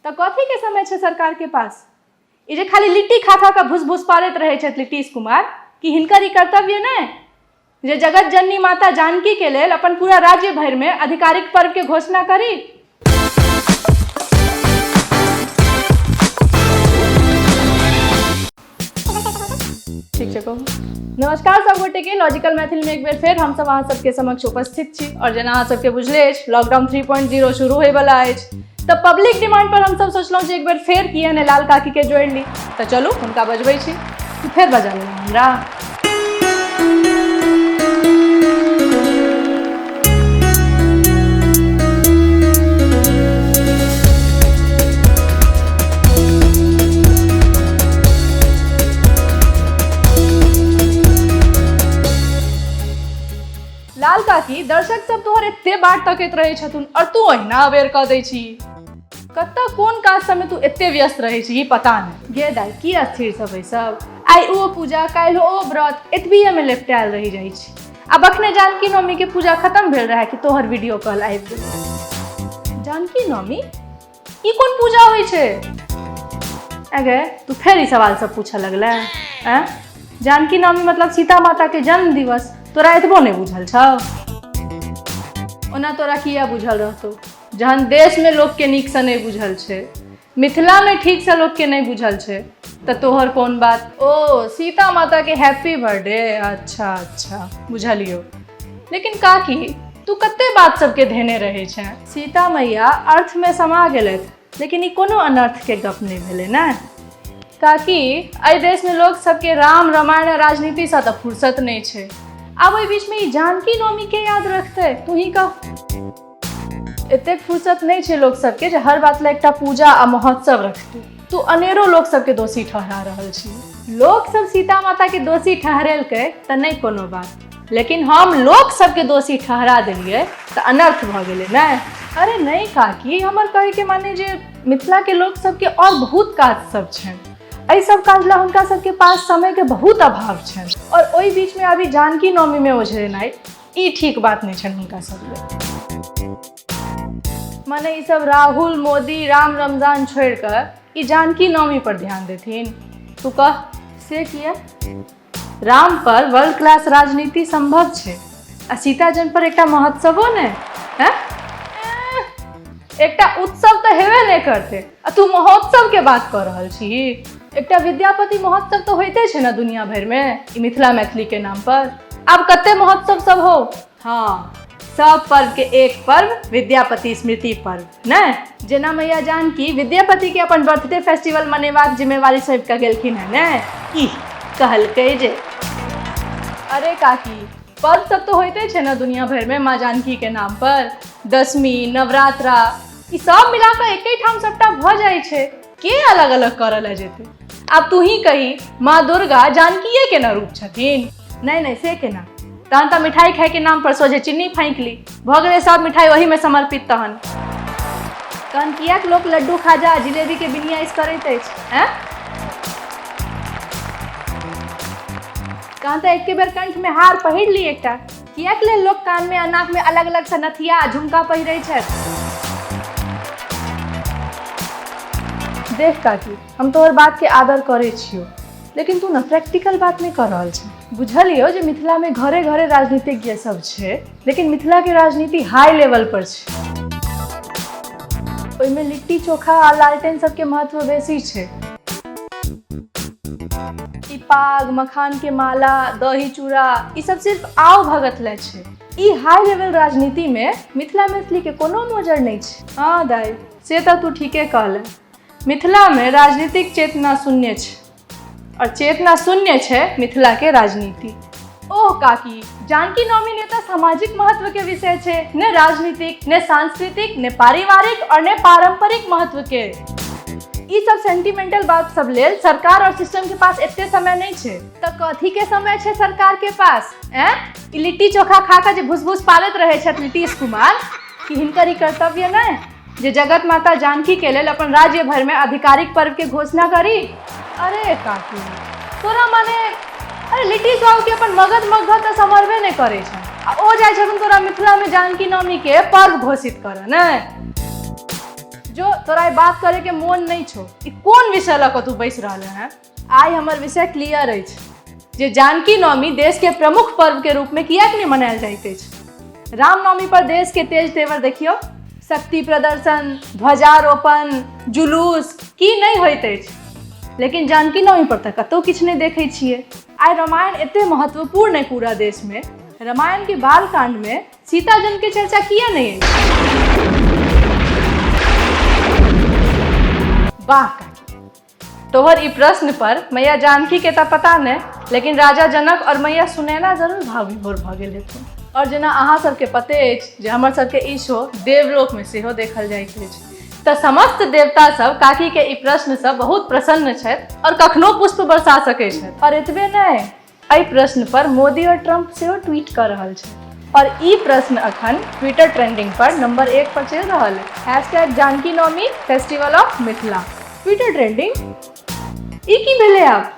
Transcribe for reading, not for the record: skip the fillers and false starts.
तऽ कथीके समय छै सरकारके पास? ई जे खाली लिट्टी खा खा कऽ भुस भुस पारैत रहै छथि नीतीश कुमार, कि हिनकर ई कर्तव्य नहि जे जगत जननी माता जानकी के लेल अपन पूरा राज्य भरिमे आधिकारिक पर्व के घोषणा करी? ठीक छै, कहू। नमस्कार सब गोटे के, लॉजिकल मैथिल में एक बेर फेर हम सब अहाँ सबके समक्ष उपस्थित छी। और जेना अहाँ सबके बुझले अछि, लॉकडाउन 3.0 शुरू होइवला अछि, तऽ पब्लिक डिमांड पर हम सब सोचलहुँ जे एक बेर फेर किया नहि लाल काकी के जोड़ि ली। तऽ चलू, हुनका बजबै छी। फेर बजा लेलहुँ हमरा। लाल काकी, दर्शक सब तोहर एते बाट तकैत रहै छथुन और तू अहिना अबेर कऽ दै छी। कतऽ कोन काज सबमे तू एते व्यस्त रहै छी, पता नहि। गे दाइ, की अस्थिर सब सब, आइ ओ पूजा, काल्हि ओ व्रत, एतबीएमे लेपटायल रहि जाइ छी। आब अखने जानकी नवमी के पूजा खत्म भेल रहै कि तोहर वीडियो कॉल आबि गेल। जानकी नवमी ई कोन पूजा होइ छै? अगे, तू फेर ई सवाल सब पूछऽ लगले? आँय, जानकी नवमी मतलब सीता माता के जन्म दिवस। तोरा एतबो नहि बुझल छौ? ओना तोरा किया बुझल रहतौ, जहन देशमे लोकके नीकसँ नहि बुझल छै, मिथिलामे ठीकसँ लोकके नहि बुझल छै, तऽ तोहर कोन बात? ओ सीता माताके हैप्पी बर्थडे। अच्छा अच्छा, बुझलियौ। लेकिन काकी, तू कते बात सबके धेने रहै छै। सीता मैया अर्थमे समा गेलथि, लेकिन ई कोनो अनर्थके गप नहि भेलै ने काकी? एहि देशमे लोक सबके राम, रामायण आ राजनीतिसँ तऽ फुर्सत नहि छै। आब ओहि बीचमे ई जानकी नवमीके याद रखतै? तू ही कह। एतेक फुर्सत नहि छै लोक सबके जे हर बात लए एकटा पूजा आ महोत्सव रखतै। तू अनेरो लोक सबके दोषी ठहरा रहल छी। लोक सब सीता माता के दोषी ठहरेलकै तऽ नहि कोनो बात, लेकिन हम लोक सबके दोषी ठहरा देलियै तऽ अनर्थ भऽ गेलै ने? अरे नहि काकी, हमर कहैके माने जे मिथिलाके लोक सबके आओर बहुत काज सब छनि। एहि सब काज लए हुनका सबके पास समयके बहुत अभाव छनि और ओहि बीचमे अभी जानकी नवमीमे ओझरेनाइ, ई ठीक बात नहि छनि हुनका सब लेल। माने ई सब राहुल, मोदी, राम, रमजान छोड़ि कऽ ई जानकी नवमी पर ध्यान देथिन? तू कह, से किया? राम पर वर्ल्ड क्लास राजनीति संभव छै आ सीता जन्म पर एकटा महोत्सवो ने? हैं, एकटा उत्सव तऽ हेबे नहि करतै आ तू महोत्सव के बात कऽ रहल छी। एकटा विद्यापति महोत्सव तऽ होइते छै ने दुनिया भरिमे ई मिथिला मैथिली के नाम पर। आब कते महोत्सव सब हो। हाँ, सब पर्व के एक पर्व विद्यापति स्मृति पर्व ने। जेना मैया जानकी विद्यापति के अपन बर्थडे फेस्टिवल मनेबाक जिम्मेवारी सौंपि कऽ गेलखिन है ने, ई कहलकै जे। अरे काकी, पर्व सब तऽ होइते छै ने दुनिया भरिमे माँ जानकी के नाम पर, दशमी, नवरात्रा, ई सब मिला कऽ एके ठाम सबटा भऽ जाइ छै। के अलग अलग करऽ लए जेतै? आब तू ही कही, माँ दुर्गा जानकीए के न रूप छथिन? नहि नहि, से केना? तहन तऽ मिठाई खायके नाम पर सोझे चीनी फाँकि ली, भऽ गेलै सब मिठाई ओहीमे समर्पित। तहन तहन किएक लोक लड्डू, खाजा आ जिलेबीके विन्यास करैत अछि? आँय, तहन तऽ एके बेर कंठमे हार पहिर ली एकटा। किएक लेल लोक कानमे आ नाकमे अलग अलग सँ नथिया आ झुमका पहिरै छथि? देख काकी, हम तोहर बातके आदर करै छियौ, लेकिन तू ने प्रैक्टिकल बात नहि कऽ रहल छै। बुझलियौ जे मिथिलामे घरे घरे राजनीतिज्ञ सब छै, लेकिन मिथिलाके राजनीति हाई लेवल पर छै। ओहिमे लिट्टी चोखा आ लालटेन सबके महत्व बेसी छै। ई पाग, मखान के माला, दही चूड़ा, ई सब सिर्फ आव भगत ले छै। ई हाई लेवल राजनीति में मिथिला मैथिली के कोनो मोजर नहि छै। हाँ दाई, से तऽ तू ठीके कहले। मिथिला में राजनीतिक चेतना शून्य छै और चेतना शून्य छै मिथिला के राजनीति। ओह काकी, जानकी नवमी ने तऽ सामाजिक महत्व के विषय छै, ने राजनीतिक, ने सांस्कृतिक, ने पारिवारिक और ने पारंपरिक महत्व के। ई सब सेंटिमेंटल बात सब लेल सरकार और सिस्टम के पास एते समय नहीं छै। तऽ कथी के समय छै सरकार के पास? ऐं, ई लिट्टी चोखा खा कऽ जे भुस भुस पालैत रहै छथि नीतीश कुमार, कि हिनकर ई कर्तव्य नहि जे जगत माता जानकी के लेल अपन राज्य भर में आधिकारिक पर्व के घोषणा करी? अरे काकी, तोरा माने, अरे लिट्टी साहु के अपन मगध मगध तऽ समरबे नहि करै छै आ ओ जाइ छथुन तोरा मिथिला में जानकी नवमी के पर्व घोषित करऽ ने? जो तोरा आइ बात करे के मोन नहि छौ। ई कोन विषय लऽ कऽ तू बैस रहल हैं? आइ हमर विषय क्लियर अछि जे जानकी नवमी देश के प्रमुख पर्व के रूप में किएक नहि मनायल जाइत अछि। रामनवमी पर देश के तेज तेवर देखियौ, शक्ति प्रदर्शन, ध्वजारोपण, जुलूस की नहि होइत अछि, लेकिन जानकी नवमी पर तऽ कतहु किछु नहि देखै छियै। आइ रामायण एते महत्वपूर्ण अइ पूरा देश में, रामायण के बालकांड में सीता जन्म के चर्चा किया नहीं अछि? वाह काकी, तोहर ई प्रश्न पर मैया जानकी के तऽ पता नहि, लेकिन राजा जनक और मैया सुनैना जरूर भाव विभोर भऽ गेल हेथुन। और जेना अहाँ सबके पते अछि जे हमर सबके ई शो देवलोक में सेहो देखल जाइत अछि, तऽ समस्त देवता सब काकी के ई प्रश्न सँ बहुत प्रसन्न छथि और कखनो पुष्प बरसा सकै छथि। और एतबे नहि, एहि प्रश्न पर मोदी और ट्रंप सेहो ट्वीट कऽ रहल छथि और ई प्रश्न अखन ट्विटर ट्रेंडिंग पर नंबर 1 पर चलि रहल है। Hashtag Janaki Navami festival of Mithila Twitter trending. ई की भेलै आब?